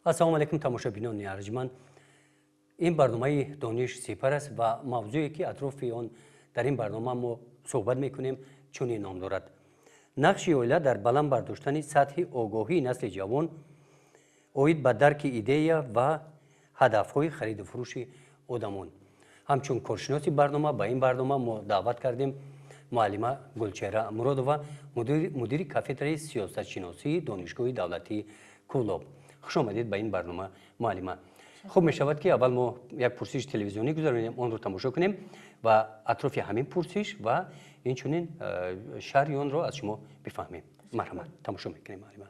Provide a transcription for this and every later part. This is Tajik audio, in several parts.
Ассалому алайкум, тамошобинони арҷманд. Ин барномаи Дониш сипар аст ва мавзӯе ки атрофи он дар ин барнома мо суҳбат мекунем чунин ном дорад: нақши оила дар баланд бардоштани сатҳи огоҳии насли ҷавон оид ба дарки идея ва ҳадафҳои хариду фурӯши одамон. Ҳамчун коршиноси барнома ба ин барнома мо даъват кардем муаллима Гулчеҳра Муродова, мудири кафедраи сиёсатшиносии Донишгоҳи давлатии Кӯлоб. Хуш омадед ба ин барнома, муаллима. Хуб мешавад ки аввал мо як пурсиши телевизионӣ гузаронем, онро тамошо кунем ва атрофи ҳамин пурсиш ва инчунин шарҳи онро аз шумо бифаҳмем. Марҳамат, тамошо мекунем, муаллима.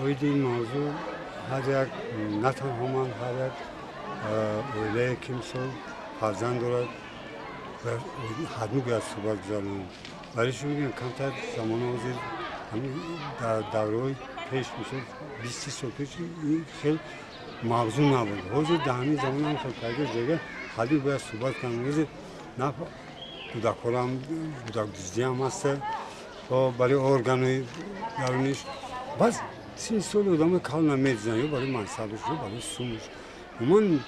Оиди ин мавзӯъ ҳар як, на танҳо ман, ҳар як оилае ки мисол фарзанд дорад, ҳатмӣ бояд суҳбат гузаронад. Барои шумо мегӯям, камтар замони ҳозир, дар давраҳои пеш, мисол 20 сол пеш ин хел мавзӯъ набуд. Ҳозир дар ҳамин замон ҳам хел пайдо шуда, ҳатмӣ бояд суҳбат кунанд. Ҳозир на кӯдакҳорам, кӯдакдуздиам ҳаста, барои органҳои даруниш. Баъз сини соли одамои калона медизанд, ё барои мансабаш, ё барои сумаш. Умуман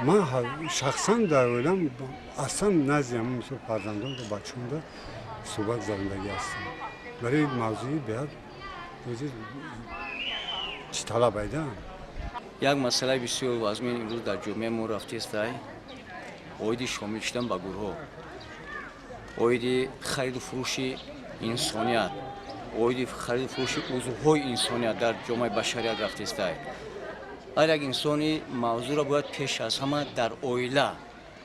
ман шахсан дар оилам аслан назди ҳамин мисол фарзандон ва бачаҳонда суҳбат гузарондагӣ ҳастам. Барои мавзӯи беҳад ҳозир чӣ талаб айда? Як масъалаи бисёр вазмин имрӯз дар ҷомеаи мо рафтест, оиди шомил шудан ба гурӯҳҳо, оиди хариду фурӯши инсоният, оиди хариду фурӯши узвҳои инсоният дар ҷомеаи башарият рафтест. Ҳар як инсони мавзӯъро бояд пеш аз ҳама дар оила,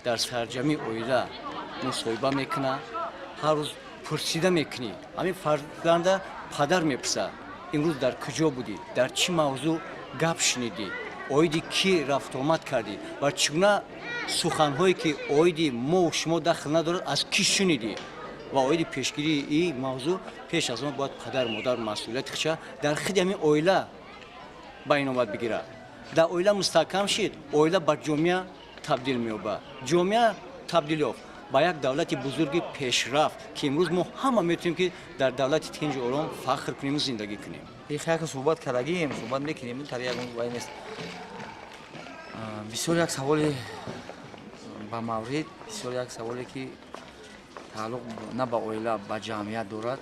дар сарҷамъи оила мусоҳиба мекунад, ҳар рӯз пурсида мекунӣ. Ҳамин фарзанда падар мепурсад: имрӯз дар куҷо будӣ, дар чӣ мавзӯъ гап шунидӣ, оиди кӣ рафтуомад кардӣ ва чӣ гуна суханҳое ки оиди мову шумо дахл надорад аз кӣ шунидӣ. Ва оиди пешгирии ин мавзӯъ пеш аз он бояд падару модар масъулияти худша дар худи ҳамин оила ба инобат бигирад. Дар оила мустаҳкам шид, оила ба ҷомеа табдил меёбад, ҷомеа табдил ёфт ба як давлати бузурги пешрафт, ки имрӯз мо ҳама метавонем ки дар давлати тинҷу ором фахр кунему зиндагӣ кунем. Яке суҳбат кардагием, суҳбат мекунем, тари ягон вай нест. Бисёр як саволи ба маврид, бисёр як саволе ки тааллуқ на ба оила, ба ҷамъият дорад.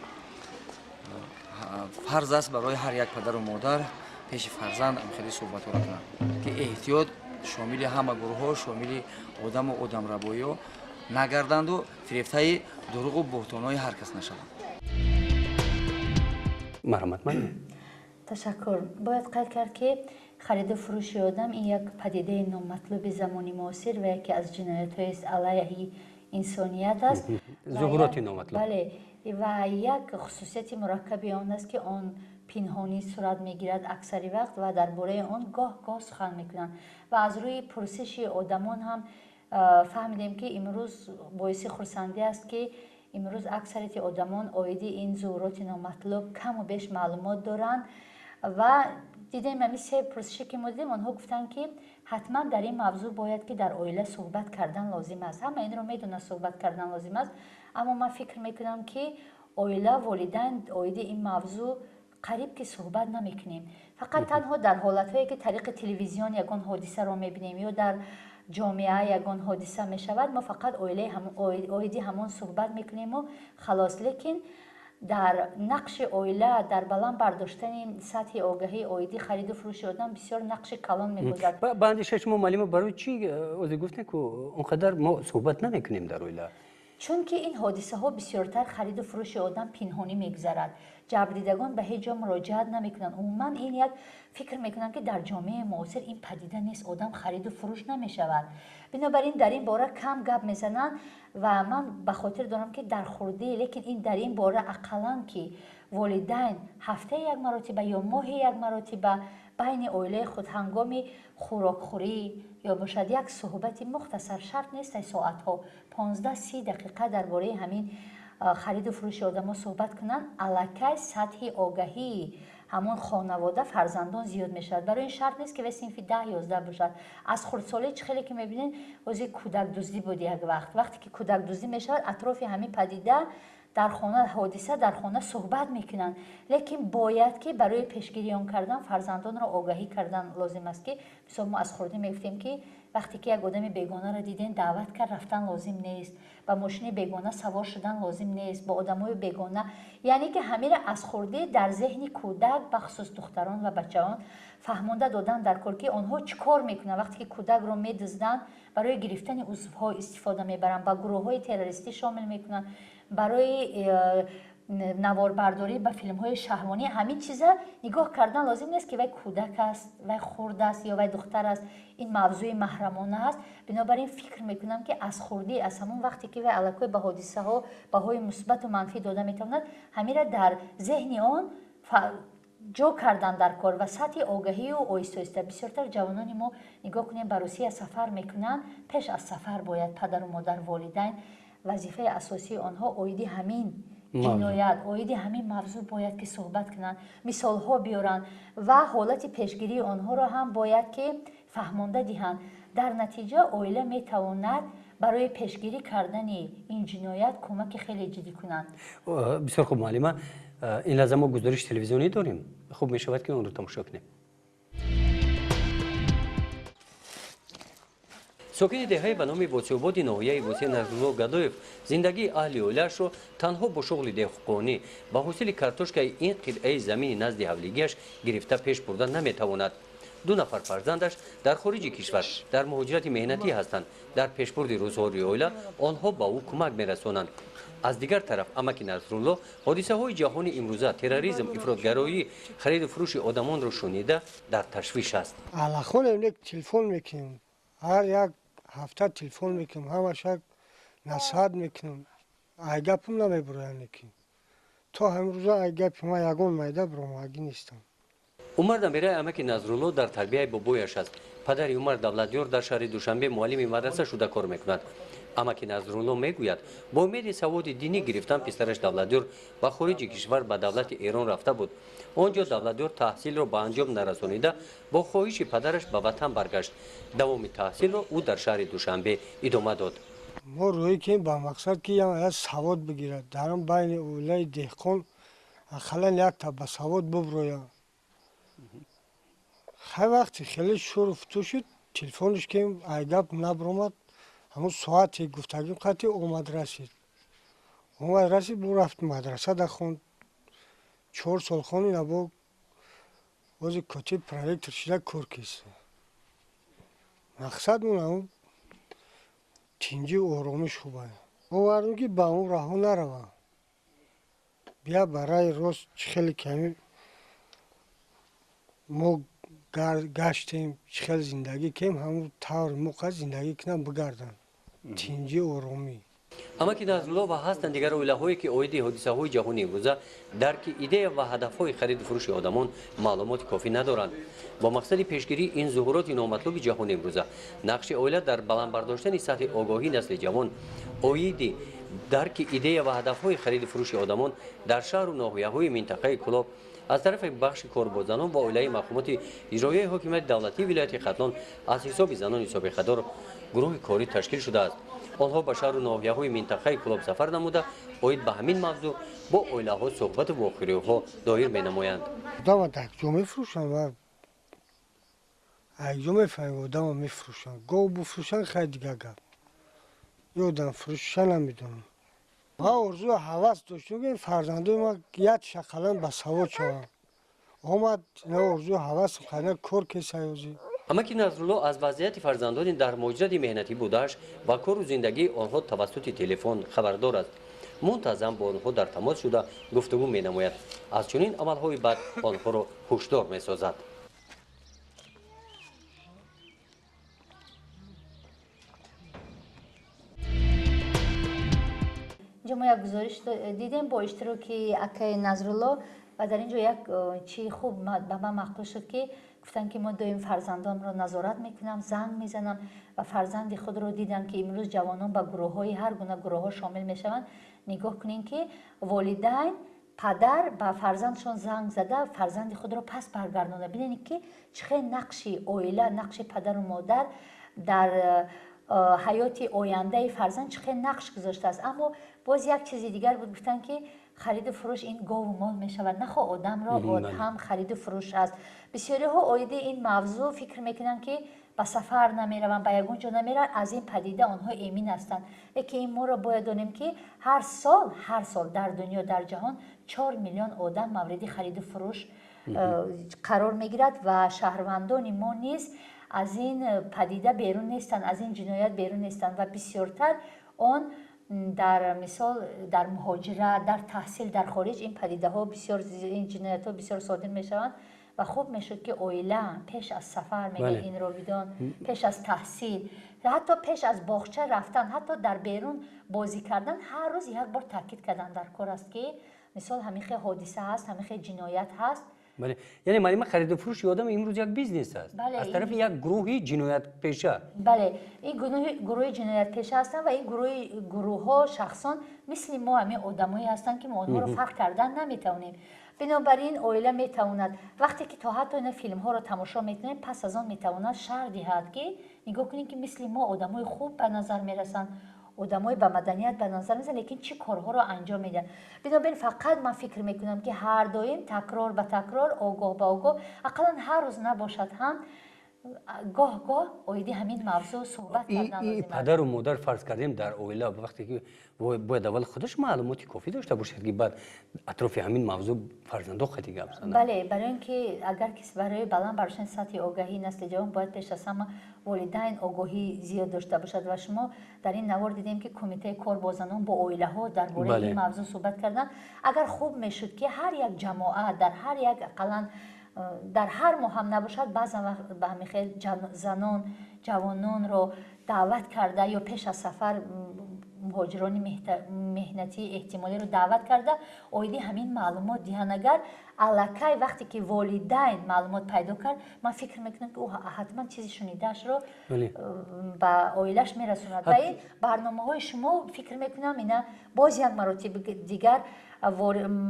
Фарз аст барои ҳар як падару модар пеши фарзанд хеле суҳбатҳоро кунанд, ки эҳтиёт шомили ҳама гурӯҳҳо, шомили одаму одамрабоиҳо нагарданду фирефтаи дурӯғу буҳтонҳои ҳар кас нашаванд. Марҳамат, ман. Ташаккур. Бояд қайд кард, ки хариду фурӯши одам ин як падидаи номатлуби замони муосир ва яке аз ҷиноятҳои алайҳи инсоният аст. Зуҳуроти номатлуб. Бале, ва як хусусияти мураккаби он аст, ки он пинҳонӣ сурат мегирад аксари вақт ва дар бораи он гоҳ-гоҳ сухан мекунанд. Ва аз рӯи пурсиши одамон ҳам фаҳмидем, ки имрӯз боиси хурсандӣ аст, ки имрӯз аксарияти одамон оиди ин зуҳуроти номатлуб каму беш маълумот доранд. Ва дидем, ҳамин се пурсише ки мо дидем, онҳо гуфтанд, ки ҳатман дар ин мавзӯъ бояд ки дар оила суҳбат кардан лозим аст. Ҳама инро медонад, суҳбат кардан лозим аст, аммо ман фикр мекунам, ки оила, волидайн оиди ин мавзӯъ қариб ки суҳбат намекунем. Фақат танҳо дар ҳолатҳое ки тариқи телевизион ягон ҳодисаро мебинем ё дар ҷомеа ягон ҳодиса мешавад, мо фақат оиди ҳамон суҳбат мекунему халос. Лекин дар нақши оила дар баланд бардоштани сатҳи огаҳӣ оиди хариду фурӯши одам бисёр нақши калон мебозад. Ба андешаи шумо, муаллима, барои чӣ ҳозир гуфтем, ку он қадар мо суҳбат намекунем дар оила? Чунки ин ҳодисаҳо бисёртар хариду фурӯши одам пинҳонӣ мегузарад, ҷабрдидагон ба ҳеҷ ҷо муроҷиат намекунанд. Умуман ин як фикр мекунанд, ки дар ҷомеаи муосир ин падида нест, одам хариду фурӯш намешавад. Бинобар ин дар ин бора кам гап мезананд. Ва ман ба хотир дорам, ки дар хурдӣ, лекин ин дар ин бора ақаллан ки волидайн ҳафтаи як маротиба ё моҳи як маротиба байни оилаи худ ҳангоми хӯрокхӯрӣ ё бошад як суҳбати мухтасар, шарт нест ай соатҳо, 15-30 дақиқа дар бораи ҳамин хариду фурӯши одамо суҳбат кунанд, аллакай сатҳи огаҳии ҳамон хонавода фарзандон зиёд мешавад. Барои ин шарт нест, ки вай синфи 10-11 бошад. Аз хурдсолӣ, чӣ хеле ки мебинед, ҳозир кӯдакдуздӣ буд як вақт. Вақте ки кӯдакдуздӣ мешавад, атрофи ҳамин падида дар хона, ҳодиса дар хона суҳбат мекунанд. Лекин бояд ки барои пешгирии он кардан фарзандонро огаҳӣ кардан лозим аст, ки мисол мо аз хурдӣ мегуфтем, ки вақте ки як одами бегонаро дидем, даъват кард рафтан лозим нест, ба мошини бегона савор шудан лозим нест, бо одамои бегона. Яъне ки ҳамира аз хурдӣ дар зеҳни кӯдак, бахусус духтарон ва бачаон, фаҳмонда додан дар кор, ки онҳо чӣ кор мекунанд. Вақте ки кӯдакро медузданд, барои гирифтани узвҳо истифода мебаранд, ба гурӯҳҳои террористӣ шомил мекунанд, барои наворбардорӣ ба филмҳои шаҳвонӣ. Ҳамин чиза нигоҳ кардан лозим нест, ки вай кӯдак аст, вай хурд аст ё вай духтар аст. Ин мавзӯи маҳрамона аст. Бинобар ин фикр мекунам, ки аз хурдӣ, аз ҳамон вақте ки вай аллакай ба ҳодисаҳо баҳои мусбату манфӣ дода метавонад, ҳамира дар зеҳни он ҷо кардан дар кор ва сатҳи огаҳию оҳиста оҳиста. Бисёртар ҷавонони мо, нигоҳ кунем, ба Русия сафар мекунанд. Пеш аз сафар бояд падару модар, волидайн, вазифаи асосии онҳо оиди ҳамин ҷиноят, оиди ҳамин мавзӯъ бояд ки суҳбат кунанд, мисолҳо биёранд ва ҳолати пешгирии онҳоро ҳам бояд ки фаҳмонда диҳанд. Дар натиҷа оила метавонад барои пешгирӣ кардани ин ҷиноят кӯмаки хеле ҷиддӣ кунанд. Бисёр хуб, муаллима. Ин лаҳза мо гузориши телевизионӣ дорем. Хуб мешавад, ки онро тамошо кунем. Сокини деҳаи ба номи Восеободи ноҳияи Восе Назрулло Гадоев зиндагии аҳли оилаашро танҳо бо шуғли деҳқонӣ ба ҳосили картошкаи ин қитъаи замини назди ҳавлигиаш гирифта пеш бурда наметавонад. Ду нафар фарзандаш дар хориҷи кишвар дар муҳоҷирати меҳнатӣ ҳастанд. Дар пешбурди рӯзгори оила онҳо ба ӯ кӯмак мерасонанд. Аз дигар тараф, амаки Насрулло ҳодисаҳои ҷаҳони имрӯза, терроризм, ифротгароӣ, хариду фурӯши одамонро шунида дар ташвиш аст. Аллахонем, телефон мекунем, ҳар як ҳафта телефон мекунем, ҳамаша насиҳат мекунем. Ай гапам намебуроянд, ки то ҳамрӯза ай гапи ма ягон майда буромагӣ нестам. Умар Дамираи амаки Назрулло дар тарбияи бобояш аст. Падари Умар Давлатёр дар шаҳри Душанбе муаллими мадраса шуда кор мекунад. Амаки Назрулло мегӯяд, бо умеди саводи динӣ гирифтан писараш Давлатёр ба хориҷи кишвар, ба давлати Эрон рафта буд. Он ҷо Давлатёр таҳсилро ба анҷом нарасонида, бо хоҳиши падараш ба ватан баргашт. Давоми таҳсилро ӯ дар шаҳри Душанбе идома дод. Мо рӯӣ кем ба мақсад, ки як савод бигирад. Дар он байни оилаи деҳқон ақаллан якта ба савод буброяд. Хай, вақте хеле шуру футу шуд, телефонш кем, ай гап набуромад. Ҳамун соате гуфтагим қати омад расид, омад расид, бу рафт мадраса да хонд, 4 сол хонид. Або ози котиб проректор шида кор кист. Мақсадмон ҳамун тинҷи оромиш хуба овардем, ки ба он раҳо наравам, бия ба раи рост. Чӣ хеле ками мо гаштем, чӣ хел зиндагӣ кем, ҳамун таври мо қад зиндагӣ кунам, бигардам тинҷи оромӣ. Амаки Назрулло ва ҳастанд дигар оилаҳое, ки оиди ҳодисаҳои ҷаҳони имрӯза, дарки идея ва ҳадафҳои хариду фурӯши одамон маълумоти кофӣ надоранд. Бо мақсади пешгирии ин зуҳуроти номатлуби ҷаҳони имрӯза, нақши оила дар баланд бардоштани сатҳи огоҳии насли ҷавон оиди дарки идея ва ҳадафҳои хариду фурӯши одамон дар шаҳру ноҳияҳои минтақаи Кӯлоб аз тарафи бахши кор бо занон ва оилаи мақомоти иҷроияи ҳокимияти давлатии вилояти Хатлон аз ҳисоби занони собиқадор гурӯҳи корӣ ташкил шудааст. Онҳо ба шаҳру ноҳияҳои минтақаи Кӯлоб сафар намуда, оид ба ҳамин мавзӯъ бо оилаҳо суҳбату вохӯриҳо доир менамоянд. Одама дар ҷо мефурӯшанд ва айҷо мефаҳмем, одама мефурӯшанд. Гов буфурӯшанд, хай, дигар гап, ё одам фурӯшиша намедонам. Ман орзую ҳавас доштем, ки фарзандои ман як шақалан ба савод шаванд. Омад ина орзую ҳавасам хайна кор кесаёзӣ. Амаки Назрулло аз вазъияти фарзандони дар муҳоҷирати меҳнатӣ будааш ва кору зиндагии онҳо тавассути телефон хабардор аст. Мунтазам бо онҳо дар тамос шуда, гуфтугӯ менамояд, аз чунин амалҳои бад онҳоро ҳушдор месозад. Инҷо мо як гузориш дидем бо иштироки акаи Назрулло ва дар ин ҷо як чии хуб ба ман маъқул шуд, ки гуфтанд, ки мо доим фарзандонро назорат мекунам, занг мезанам ва фарзанди худро дидам, ки имрӯз ҷавонон ба гурӯҳҳои ҳар гуна гурӯҳҳо шомил мешаванд. Нигоҳ кунем, ки волидайн Падар ба фарзандшон занг зада, фарзанди худро пас баргардонда. Бинед, ки чӣ хел нақши оила, нақши падару модар дар ҳаёти ояндаи фарзанд чӣ хел нақш гузоштааст. Аммо боз як чизи дигар буд, гуфтанд, ки хариду фурӯш ин гову мол мешавад, нахо одамро ҳам хариду фурӯш аст. Бисёриҳо оиди ин мавзӯъ фикр мекунанд, ки ба сафар намераванд, ба ягон ҷо намераванд, аз ин падида онҳо эмин ҳастанд. Лекин ин моро бояд донем, ки ҳар сол, ҳар сол дар дунё, дар ҷаҳон 4 миллион одам мавриди хариду фурӯш қарор мегирад ва шаҳрвандони мо низ аз ин падида берун нестанд, аз ин ҷиноят берун нестанд. Ва бисёртар он дар мисол дар муҳоҷират, дар таҳсил дар хориҷ ин падидаҳо бисёр, ин ҷиноятҳо бисёр содир мешаванд. Ва хуб мешуд, ки оила пеш аз сафар, мегӯяд ин ровидон, пеш аз таҳсил, ҳатто пеш аз боғча рафтан, ҳатто дар берун бозӣ кардан, ҳар рӯз як бор таъкид кардан дар кор аст, ки мисол ҳамин хел ҳодиса ҳаст, ҳамин хел ҷиноят ҳаст. Бале, яъне маълима, хариду фурӯши одам имрӯз як бизнес аст аз тарафи як гурӯҳи ҷиноятпеша. Бале, ин гурӯҳи ҷиноятпеша ҳастанд ва ин гурӯҳҳо, шахсон мисли мо ҳамин одамое ҳастанд, ки мо онҳоро фарқ кардан наметавонем. Бинобар ин оила метавонад, вақте ки то ҳатто ина филмҳоро тамошо мекунем, пас аз он метавонад шарҳ диҳад, ки нигоҳ кунед, ки мисли мо одамои хуб ба назар мерасанд, одамои ба маданият ба назар мерасанд, лекин чӣ корҳоро анҷом медиҳанд. Бинобар ин фақат ман фикр мекунам, ки ҳар доим такрор ба такрор, огоҳ ба огоҳ, ақаллан ҳар рӯз набошад ҳам, гоҳ гоҳ оиди ҳамин мавзӯъ суҳбат кардан лозим аст. Падару модар, фарз кардем, дар оила вақте ки бояд аввал худаш маълумоти кофӣ дошта бошад, ки баъд атрофи ҳамин мавзӯъ фарзандо хати гап занад. Бале, барои ин ки агар кис барои баланд бардоштани сатҳи огаҳии насли ҷавон бояд пеш аз ҳама волидайн огоҳӣ зиёд дошта бошад. Ва шумо дар ин навор дидем, ки Кумитаи кор бо занон бо оилаҳо дар бораи ин мавзӯъ суҳбат карданд. Агар хуб мешуд, ки ҳар як ҷамоа дар ҳар як, ақаллан дар ҳар моҳ ҳам набошад, баъзан вақт ба ҳамин хел занон, ҷавононро даъват карда ё пеш аз сафар муҳоҷирони меҳнатии эҳтимолиро даъват карда, оиди ҳамин маълумот диҳанд. Агар аллакай вақте ки волидайн маълумот пайдо кард, ман фикр мекунам, ки ӯ ҳатман чизи шунидаашро ба оилаш мерасонад. Ва ин барномаҳои шумо, фикр мекунам, ина боз як маротиба дигар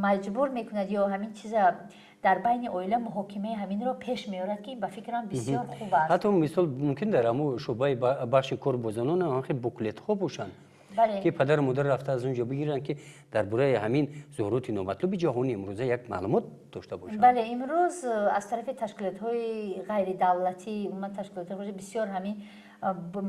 маҷбур мекунад ё ҳамин чиза дар байни оила муҳокимаи ҳаминро пеш меорад, ки ба фикрам бисёр хуб аст. Ҳатто мисол мумкин дар ҳамун шӯъбаи бахши кор бо занон ҳам хел буклетҳо бошанд, ки падару модар рафта аз он ҷо бигиранд, ки дар бораи ҳамин зуҳуроти номатлуби ҷаҳони имрӯза як маълумот дошта бошанд. Бале, имрӯз аз тарафи ташкилотҳои ғайридавлатӣ, умуман ташкилотҳои бисёр ҳамин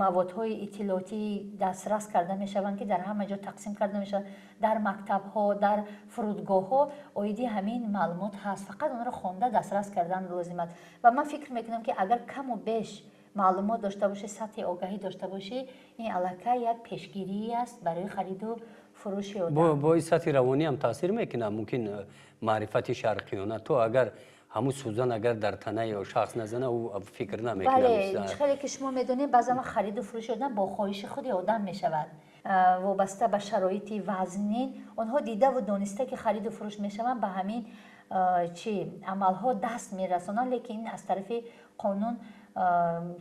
маводҳои иттилоотӣ дастрас карда мешаванд, ки дар ҳама ҷо тақсим карда мешаванд, дар мактабҳо, дар фурудгоҳҳо оиди ҳамин маълумот ҳаст, фақат онро хонда дастрас кардан лозим аст. Ва ман фикр мекунам, ки агар каму беш маълумот дошта бошӣ, сатҳи огаҳӣ дошта бошӣ, ин аллакай як пешгирӣ аст барои хариду фурӯши одам. Бо ин сатҳи равонӣ ҳам таъсир мекунад мумкин маърифати шарқиёна, то агар ҳамун сӯзан агар дар танаи шахс назана, ӯ фикр намекунад. Бале, чӣ хеле ки шумо медонед, баъзан вақт хариду фурӯши одам бо хоҳиши худи одам мешавад, вобаста ба шароити вазнин. Онҳо дидаву дониста, ки хариду фурӯш мешаванд, ба ҳамин чи амалҳо даст мерасонанд, лекин ин аз тарафи қонун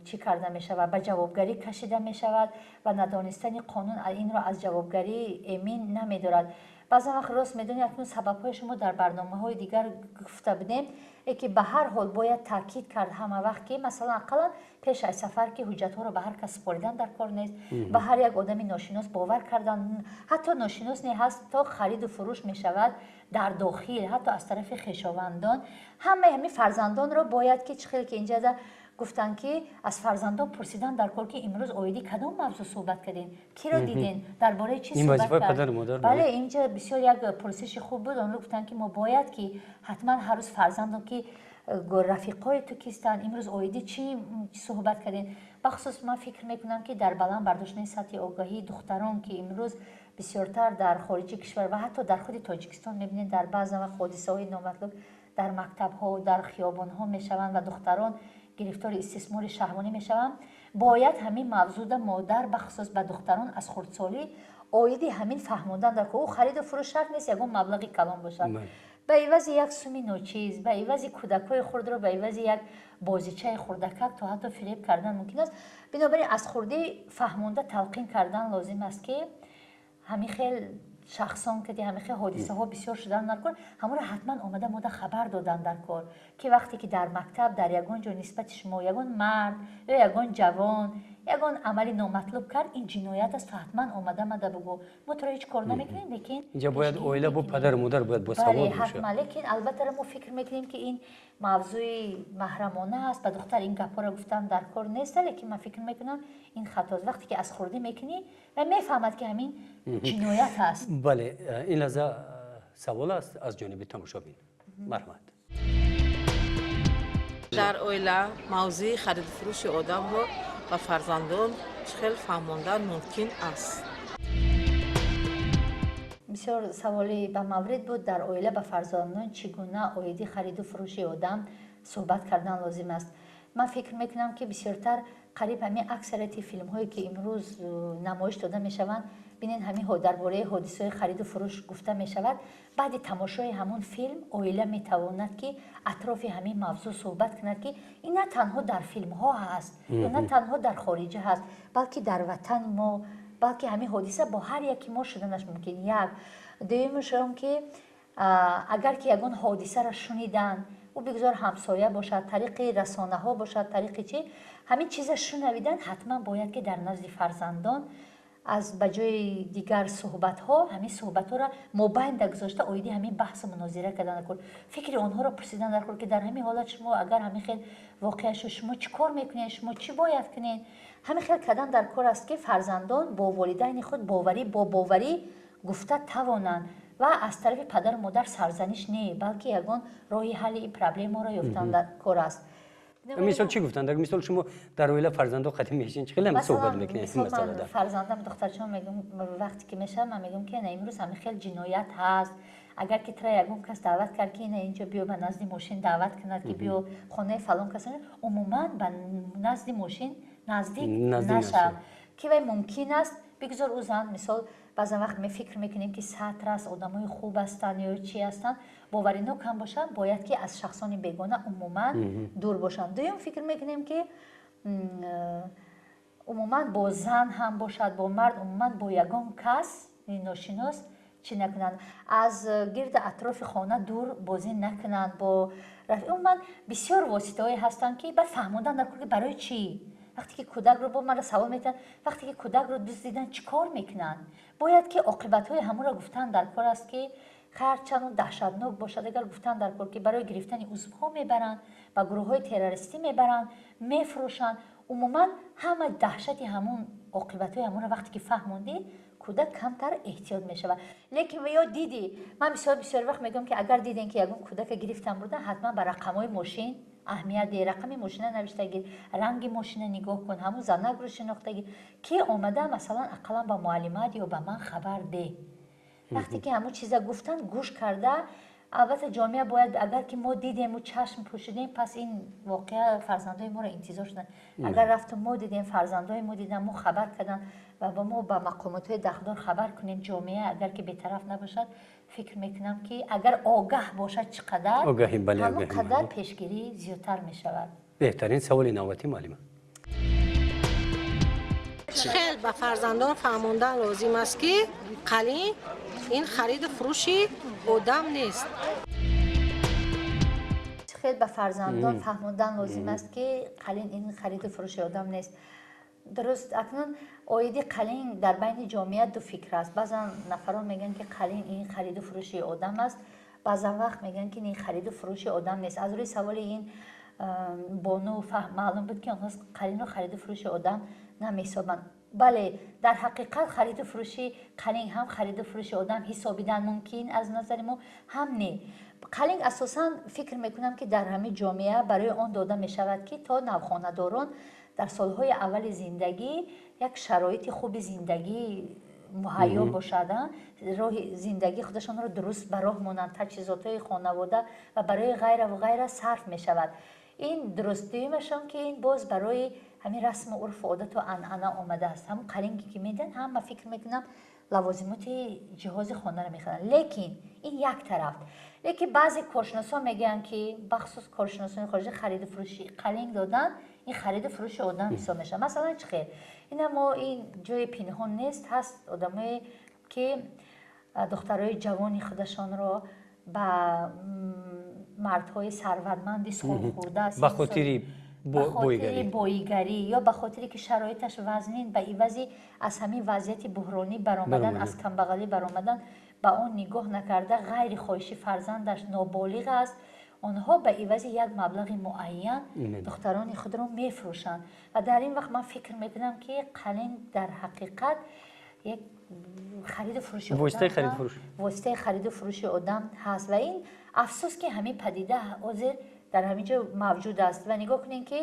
чӣ карда мешавад, ба ҷавобгарӣ кашида мешавад ва надонистани қонун инро аз ҷавобгарӣ эмин намедорад. Баъзан вақт, рост медонед, акнун сабабҳои шумо дар барномаҳои дигар гуфта будем, ки ба ҳар ҳол бояд таъкид кард ҳама вақт, ки масалан ақаллан пеш аз сафар, ки ҳуҷҷатҳоро ба ҳар кас супоридан дар кор нест, ба ҳар як одами ношинос бовар кардан, ҳатто ношинос не, ҳаст то хариду фурӯш мешавад дар дохил, ҳатто аз тарафи хешовандон. Ҳамаи ҳамин фарзандонро бояд ки, чӣ хеле ки инҷа гуфтанд, ки аз фарзандон пурсидан дар кор, ки имрӯз оиди кадом мавзӯъ суҳбат кардем, киро дидем, дар бораи чӣ суҳбат кард. Бале, инҷа бисёр як пурсиши хуб буд. Онро гуфтанд, ки мо бояд ки ҳатман ҳар рӯз фарзандон, ки рафиқҳои ту кистанд, имрӯз оиди чӣ суҳбат кардем. Бахусус ман фикр мекунам, ки дар баланд бардоштани сатҳи огаҳии духтарон, ки имрӯз бисёртар дар хориҷи кишвар ва ҳатто дар худи Тоҷикистон мебинед, дар баъзан вақт ҳодисаҳои номатлуб дар мактабҳо, дар хиёбонҳо мешаванд ва духтарон гирифтори истисмори шаҳвонӣ мешаванд, бояд ҳамин мавзӯъда модар бахусус ба духтарон аз хурдсолӣ оиди ҳамин фаҳмондан дар ӯ хариду фурӯш шарт нест ягон маблағи калон бошад, ба ивази як суми ночиз, ба ивази кӯдакҳои хурдро ба ивази як бозичаи хурдакак то ҳатто фиреб кардан мумкин аст. Бинобар ин аз хурдӣ фаҳмонда, талқин кардан лозим аст, ки ҳамин хел Шахсон ки ҳамихел ҳодисаҳо бисёр шудан дар кор, ҳамонро ҳатман омада мода хабар додан дар кор, ки вақте ки дар мактаб, дар ягон ҷо нисбати шумо ягон мард ё ягон ҷавон ягон амали номатлуб кард, ин ҷиноят аст, ҳатман омада мада бугӯ, мо туро ҳеҷ кор намекунем, лекин инҷа бояд оила бо падару модар бояд босавод бошад. Ҳатман, лекин албатта мо фикр мекунем, ки ин мавзӯи маҳрамона аст, ба духтар ин гапҳоро гуфтан дар кор нест, лекин ман фикр мекунам, ин хатост. Вақте ки аз хурдӣ мекунӣ ва мефаҳмад, ки ҳамин ҷиноят аст. Бале, ин лаҳза савол аст аз ҷониби тамошобин, марҳамат. Дар оила мавзӯи хариду фурӯши одамро ба фарзандон чӣ хел фаҳмондан мумкин аст? Бисёр саволи ба маврид буд. Дар оила ба фарзандон чӣ гуна оиди хариду фурӯши одам суҳбат кардан лозим аст? Ман фикр мекунам, ки бисёртар қариб ҳамин аксарияти филмҳое, ки имрӯз намоиш дода мешаванд, бинед, ҳамин дар бораи ҳодисаҳои хариду фурӯш гуфта мешавад. Баъди тамошои ҳамон филм оила метавонад, ки атрофи ҳамин мавзӯъ суҳбат кунад, ки ин на танҳо дар филмҳо ҳаст ё на танҳо дар хориҷа ҳаст, балки дар ватани мо, балки ҳамин ҳодиса бо ҳар яки мо шуданаш мумкин. Як дуюмаш он ки агар ки ягон ҳодисаро шуниданд, ӯ бигзор ҳамсоя бошад, тариқи расонаҳо бошад, тариқи чӣ, ҳамин чиза шунавидан, ҳатман бояд, ки дар назди фарзандон аз ба ҷои дигар суҳбатҳо ҳамин суҳбатҳоро мобайнда гузошта, оиди ҳамин баҳсу мунозира кардан дар кор, фикри онҳоро пурсидан дар кор, ки дар ҳамин ҳолат шумо агар ҳамин хел воқеа шуд, шумо чӣ кор мекунед, шумо чӣ бояд кунед. Ҳамин хел кардан дар кор аст, ки фарзандон бо волидайни худ боварӣ бо боварӣ гуфта тавонанд ва аз тарафи падару модар сарзаниш не, балки ягон роҳи ҳалли ин проблемаро ёфтан дар кор аст. Мисол чӣ гуфтанд? Мисол, шумо дар оила фарзандо қатӣ мешин, чӣ хеле суҳбат мекунед ин масъалада? Фарзандам, духтарчаам, мегӯм, вақте ки мешавад, ман мегӯм, ки ина имрӯз ҳамин хел ҷиноят ҳаст. Агар ки тра ягон кас даъват кард, ки ина инҷо биё, ба назди мошин даъват кунад, ки биё хонаи фалон кас, умуман ба назди мошин наздик нашав, ки вай мумкин аст, бигзор ӯ зан, мисол, баъзан вақт мефикр мекунем, ки сатр аст, одамои хуб ҳастанд ё чӣ ҳастанд, боваринок ҳам бошанд, бояд ки аз шахсони бегона умуман дур бошанд. Дуюм, фикр мекунем, ки умуман бо зан ҳам бошад, бо мард, умуман бо ягон кас ношинос чӣ накунанд, аз гирди атрофи хона дур бозӣ накунанд. Бо умуман бисёр воситаҳое ҳастанд, ки баъд фаҳмондан дар кор, ки барои чӣ. Вақте ки кӯдакро бо мара савол метиҳанд, вақте ки кӯдакро дуздидан, чӣ кор мекунанд, бояд ки оқибатҳои ҳамонро гуфтан дар кор аст, ки ҳарчанд даҳшатнок бошад, агар гуфтан дар кор, ки барои гирифтани узвҳо мебаранд, ба гурӯҳҳои террористӣ мебаранд, мефурӯшанд. Умуман ҳама даҳшати ҳамон, оқибатҳои ҳамонро вақте ки фаҳмондӣ, кӯдак камтар эҳтиёт мешавад. Лекин ё дидӣ, ман бисёр бисёр вақт мегӯям, ки агар дидем, ки ягон кӯдака гирифтан бурдан, ҳатман ба рақамҳои мошин аҳамият деҳ, рақами мошина навишта гир, ранги мошина нигоҳ кун, ҳамун занакро шинохта гир, ки омада, масалан, ақаллан ба муаллимат ё ба ман хабар деҳ. Вақте ки ҳамун чиза гуфтан, гӯш карда, албатта ҷомеа бояд, агар ки мо дидему чашм пӯшидем, пас ин воқеа фарзандои моро интизор шуданд. Агар рафту мо дидем, фарзандои мо дидан, мо хабар кардан ва ба мо ба мақомотҳои дахлдор хабар кунем, ҷомеа агар ки бетараф набошад, фикр мекунам, ки агар огаҳ бошад, чӣ қадар ҳамон қадар пешгирӣ зиёдтар мешавад. Беҳтарин. Саволи навбатӣ, муаллима. Хел ба фарзандон фаҳмондан лозим аст, ки қалин ин хариду фурӯши одам нест? Хел ба фарзандон фаҳмондан лозим аст, ки қалин ин хариду фурӯши одам нест? Дуруст, акнун оиди қалин дар байни ҷомеа ду фикр аст. Баъзан нафарон мегӯянд, ки қалин ин хариду фурӯши одам аст, баъзан вақт мегӯянд, ки ин хариду фурӯши одам нест. Аз рӯи саволи ин бону маълум буд, ки онҳо қалинро хариду фурӯши одам намеҳисобанд. Бале, дар ҳақиқат хариду фурӯши қалинг ҳам хариду фурӯши одам ҳисобидан мумкин аз назари мо, ҳам не. Қалинг асосан, фикр мекунам, ки дар ҳамин ҷомеа барои он дода мешавад, ки то навхонадорон дар солҳои аввали зиндагӣ як шароити хуби зиндагӣ муҳайё бошад, роҳи зиндагии худашонро дуруст ба роҳ монанд, таҷҳизотҳои хонавода ва барои ғайраву ғайра сарф мешавад. Ин дуруст. Дуюмашон, ки ин боз барои ҳамин расму урфу одату анъана омадааст. Ҳамун қалинге ки медиҳанд, ҳама, фикр мекунам, лавозимоти ҷиҳози хонаро мехаранд. Лекин ин як тараф. Лекин баъзе коршиносон мегӯянд, ки бахусус коршиносони хориҷӣ, хариду фурӯши қалинг додан ин хариду фурӯши одам ҳисоб мешавад. Масалан, чӣ хел? Ина мо ин ҷои пинҳон нест, ҳаст одамое, ки Духтарои ҷавони худашонро ба мардҳои сарватманди солхӯрда ба хотири боигарӣ ё ба хотире ки шароиташ вазнин, ба ивази аз ҳамин вазъияти буҳронӣ баромадан, аз камбағалӣ баромадан, ба он нигоҳ накарда ғайри хоҳиши фарзандаш ноболиғ аст, онҳо ба ивази як маблағи муайян духтарони худро мефурӯшанд. Ва дар ин вақт ман фикр мекунам, ки қалин дар ҳақиқат як хариду фурӯши воситаи хариду фурӯши одам ҳаст. Ва ин афсӯс, ки ҳамин падида ҳозир дар ҳамин ҷо мавҷуд аст. Ва нигоҳ кунем, ки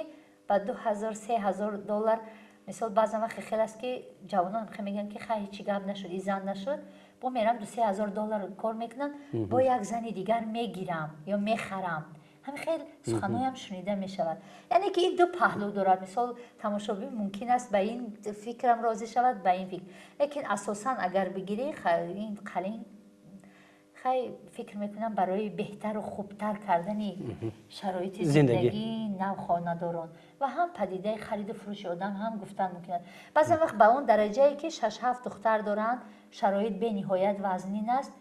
ба 2000, 3000 доллар, мисол, баъзан вақт хел аст, ки ҷавонон мегӯянд, ки хай, ҳечи гап нашуд, и зан нашуд, бо мерам 2-3 ҳазор доллар кор мекунам, бо як зани дигар мегирам ё мехарам. Ҳамин хел суханҳоям шунида мешавад. Яъне ки ин ду паҳлӯ дорад. Мисол, тамошобин мумкин аст ба ин фикрам розӣ шавад, ба ин фикр, лекин асосан агар бигирӣ, ин қалин, хай, фикр мекунам, барои беҳтару хубтар кардани шароити зиндагии навхонадорон ва ҳам падидаи хариду фурӯши одам ҳам гуфтан мумкин аст. Баъзан вақт ба он дараҷае, ки шаш-ҳафт духтар доранд, шароит бениҳоят вазнин аст,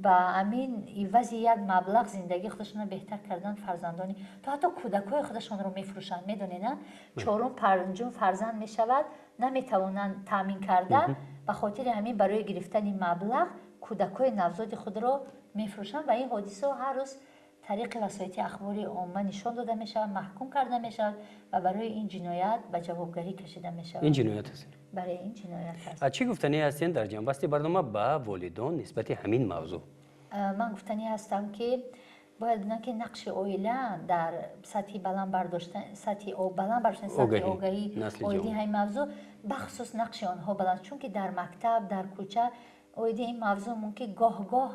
ба амин ивази як маблағ зиндагии худашонро беҳтар кардан, фарзандони то ҳатто кӯдакҳои худашонро мефурӯшанд. Медонед, на, чорум, панҷум фарзанд мешавад, наметавонанд таъмин карда, ба хотири ҳамин барои гирифтани маблағ кӯдакҳои навзоди худро мефурӯшанд. Ва ин ҳодисаҳо ҳар рӯз тариқи васоити ахбори омма нишон дода мешавад, маҳкум карда мешавад ва барои ин ҷиноят ба ҷавобгарӣ кашида мешавад. Ин ҷиноят аст. Бале, ин ҷиноят аст. Чӣ гуфтанӣ ҳастен дар ҷамъбасти барнома ба волидон нисбати ҳамин мавзӯъ? Ман гуфтанӣ ҳастам, ки бояд бидонанд, ки нақши оила дар сатҳи баланд бардоштан, сатҳи баланд бардоштани сатҳи огаҳӣ оиди ҳамин мавзӯъ, бахусус нақши онҳо баланд, чунки дар мактаб, дар кӯча оиди ин мавзӯъ мумкин гоҳ-гоҳ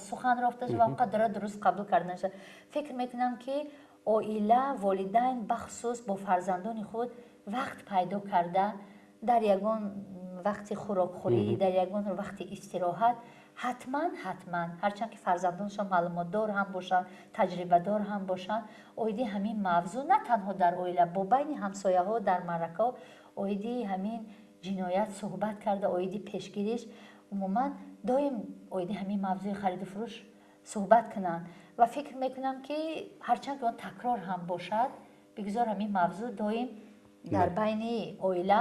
сухан рафта ва он қадра дуруст қабул карда нашавад. Фикр мекунам, ки оила, волидайн бахусус бо фарзандони худ вақт пайдо карда, дар ягон вақти хӯрокхӯрӣ, дар ягон вақти истироҳат, ҳатман, ҳатман, ҳарчанд ки фарзандоншон маълумотдор ҳам бошанд, таҷрибадор ҳам бошанд, оиди ҳамин мавзӯъ на танҳо дар оила, бо байни ҳамсояҳо, дар маъракаҳо оиди ҳамин ҷиноят суҳбат карда, оиди пешгириш, умуман доим оиди ҳамин мавзӯи хариду фурӯш суҳбат кунанд. Ва фикр мекунам, ки ҳарчанд ки он такрор ҳам бошад, бигзор ҳамин мавзӯъ доим дар байни оила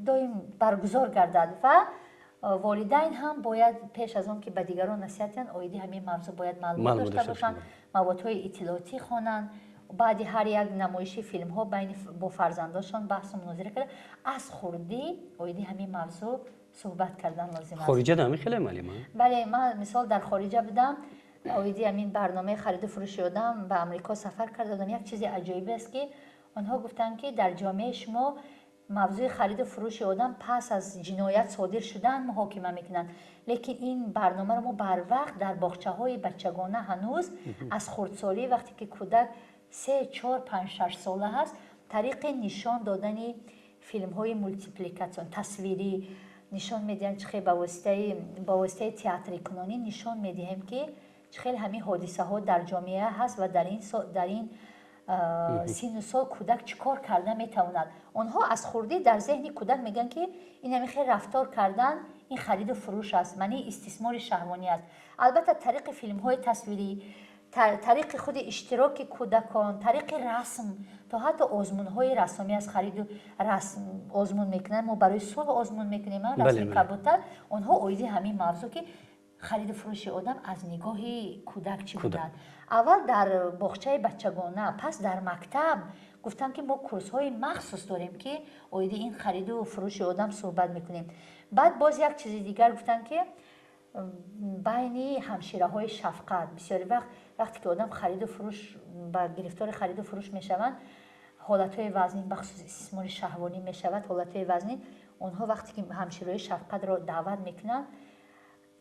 доим баргузор гардад. Ва волидайн ҳам бояд пеш аз он ки ба дигарон насиҳат диҳанд, оиди ҳамин мавзӯъ бояд маълумот дошта бошанд, маводҳои иттилоотӣ хонанд, баъди ҳар як намоиши филмҳо байни бо фарзандошон баҳсу мунозира карда, аз хурдӣ оиди ҳамин мавзӯъ суҳбат кардан лозим аст. Хориҷа ҳамин хеле, муаллима? Бале, ман мисол дар хориҷа будам, оиди ҳамин барномаи хариду фурӯши одам ба Амрико сафар карда будам. Як чизи аҷоибе аст, ки онҳо гуфтанд, ки дар ҷомеаи шумо мавзӯи хариду фурӯши одам пас аз ҷиноят содир шудан муҳокима мекунанд, лекин ин барномаро мо барвақт дар боғчаҳои бачагона, ҳанӯз аз хурдсолӣ, вақте ки кӯдак 3, 4, 5, 6 сола ҳаст, тариқи нишон додани филмҳои мультипликатсион, тасвирӣ нишон медиҳанд, чӣ хел ба воситаи театрикунонӣ нишон медиҳем, ки чӣ хел ҳамин ҳодисаҳо дар ҷомеа ҳаст ва дар ин синну сол кӯдак чӣ кор карда метавонад. Онҳо аз хурдӣ дар зеҳни кӯдак мегӯянд, ки ин ҳамин хел рафтор кардан, ин хариду фурӯш аст, маънии истисмори шаҳвонӣ аст. Албатта, тариқи филмҳои тасвирӣ, тариқи худи иштироки кӯдакон, тариқи расм, то ҳатто озмунҳои рассомӣ аз хариду расм озмун мекунанд, мо барои сулҳ озмун мекунем, расми кабутар. Онҳо оиди ҳамин мавзӯъ, ки хариду фурӯши одам аз нигоҳи кӯдак чӣ буданд, аввал дар боғчаи бачагона, пас дар мактаб гуфтам, ки мо курсҳои махсус дорем, ки оиди ин хариду фурӯши одам суҳбат мекунем. Баъд боз як чизи дигар гуфтам, ки байни ҳамшираҳои шафқат бисёри вақт, вақте ки одам хариду фурӯш ба гирифтори хариду фурӯш мешаванд, ҳолатҳои вазнин, бахусус истисмори шаҳвонӣ мешавад, ҳолатҳои вазнин, онҳо вақте ки ҳамшираҳои шафқатро даъват мекунанд,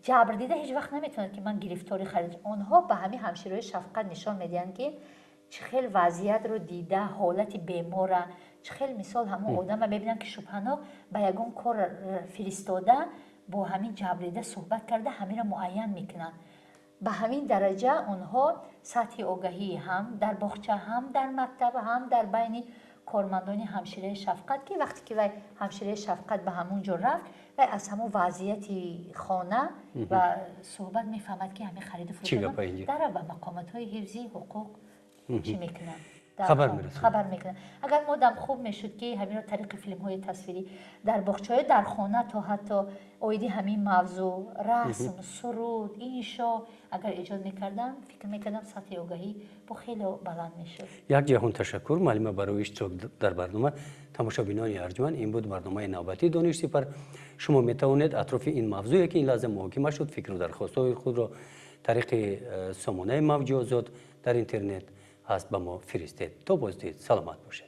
ҷабрдида ҳеҷ вақт наметавонад, ки ман гирифтори харид. Онҳо ба ҳамин ҳамшираҳои шафқат нишон медиҳанд, ки чӣ хел вазъиятро дида, ҳолати бемора, чӣ хел, мисол, ҳамон одама мебинанд, ки шубҳанок, ба ягон кор фиристода, бо ҳамин ҷабрдида суҳбат карда, ҳаминро муайян мекунанд. Ба ҳамин дараҷа онҳо сатҳи огаҳӣ ҳам дар боғча, ҳам дар мактаб, ҳам дар байни кормандони ҳамшираи шафқат, ки вақте ки вай ҳамшираи шафқат ба ҳамон ҷо рафт, Ва аз ҳамон вазъияти хона ва суҳбат мефаҳмад, ки ҳамин хариду Чӣ гапа инҷа? Фурӯш ба мақомотҳои ҳифзи ҳуқуқ чӣ мекунанд. Хабар мерасонанд. Хабар мекунанд. Агар модам хуб мешуд, ки ҳаминро тариқи филмҳои тасвирӣ дар боғчаҳо, дар хона то ҳатто оиди ҳамин мавзӯъ расм, суруд, иншо агар эҷод мекардам, фикр мекардам, сатҳи огаҳӣ бо хеле баланд мешуд. Як ҷаҳон ташаккур, муаллима, барои иштирок дар барнома. Тамошобинони арҷманд, ин буд барномаи навбатии «Дониш сипар». Шумо метавонед атрофи ин мавзӯе, ки ин лаҳза муҳокима шуд, фикру дархостҳои худро тариқи сомонаи Мавҷи Озод дар интернет ҳаст, ба мо фиристед. То боздид, саломат бошед.